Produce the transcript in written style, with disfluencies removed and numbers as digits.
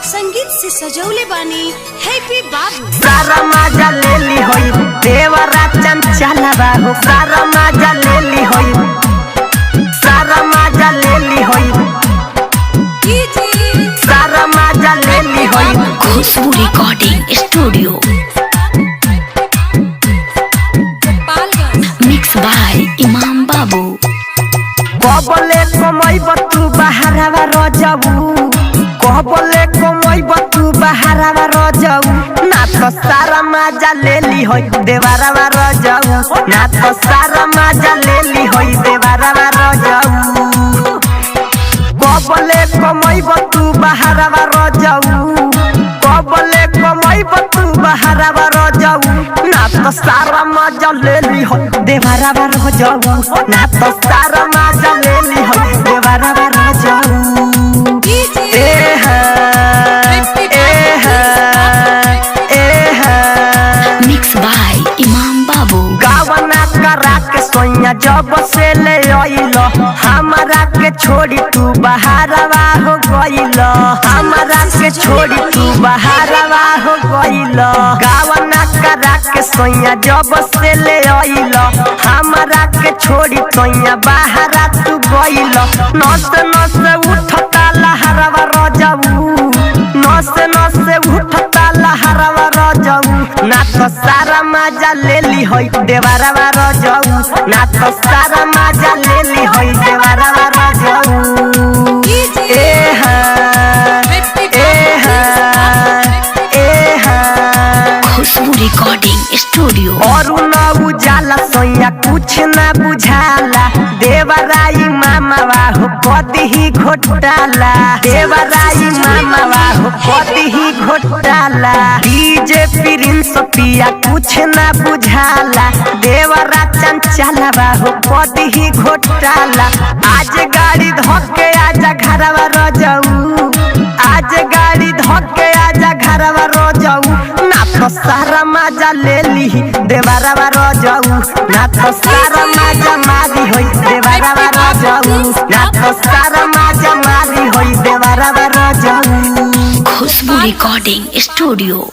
संगीत से सजौले बानी हैप्पी बाबू। सारा मजा ले ली होई देवरा चंचला बाहू। सारा मजा ले ली होई, सारा मजा ले ली होई, सारा मजा ले ली होई। Khushboo recording studio mix by Imam Babu. कबले कमैब तू बहरावा रजऊ, कबले कमैब तू बहरावा रजऊ। ना तो सारा मजा ले ली होई देवरावा रजऊ, ना तो सारा मजा ले ली होई देवरावा रजऊ। कबले कमैब तू बहरावा रजऊ, कबले कमैब तू बहरावा रजऊ। ना तो सारा मजा ले ली होई देवरावा रजऊ, ना तो सारा मजा ले ली होई देवरावा रजऊ। ए हाँ, ए हाँ, ए हाँ। मिक्स बाय इमाम बाबू। गावना करा के सोइया जब से ले आइल, हमारा के छोड़ी तू बहारवा हो गइल। हमारा के छोड़ी तू बहारवा हो गइल। गावना करा के सोइया जब से ले आइल, हमारा के छोड़ी सोइया बहारा तू गइल। नस नस उठता लहरवा रजऊ, नस नस उठता लहरवा रजऊ। ना तो सारा मजा ले ली होई देवरावा रजऊ, ना तो सारा मजा ले ली होई देवरावा रजऊ। ए हाँ, ए हाँ, ए हाँ। खुशबू रिकॉर्डिंग स्टूडियो। और न उजाला सोइया कुछ ना बुझाला, देवराई मामा हो कदी ही घोटाला। देवराई मामा हो कदी ही घोटाला। डीजे प्रिंस पिया कुछ ना बुझाला, देवरा चंचला हो कदी ही घोटाला। आज गाड़ी धोके आजा घरवा रजऊ, आज गाड़ी धोके आजा घरवा रजऊ। ना तो सारा मजा ले ली देवरावा रजऊ, ना तो सारा मजा मारी होई देवरावा रजऊ, ना तो सारा मजा मारी होई देवरावा रजऊ। खुशबू रिकॉर्डिंग स्टूडियो।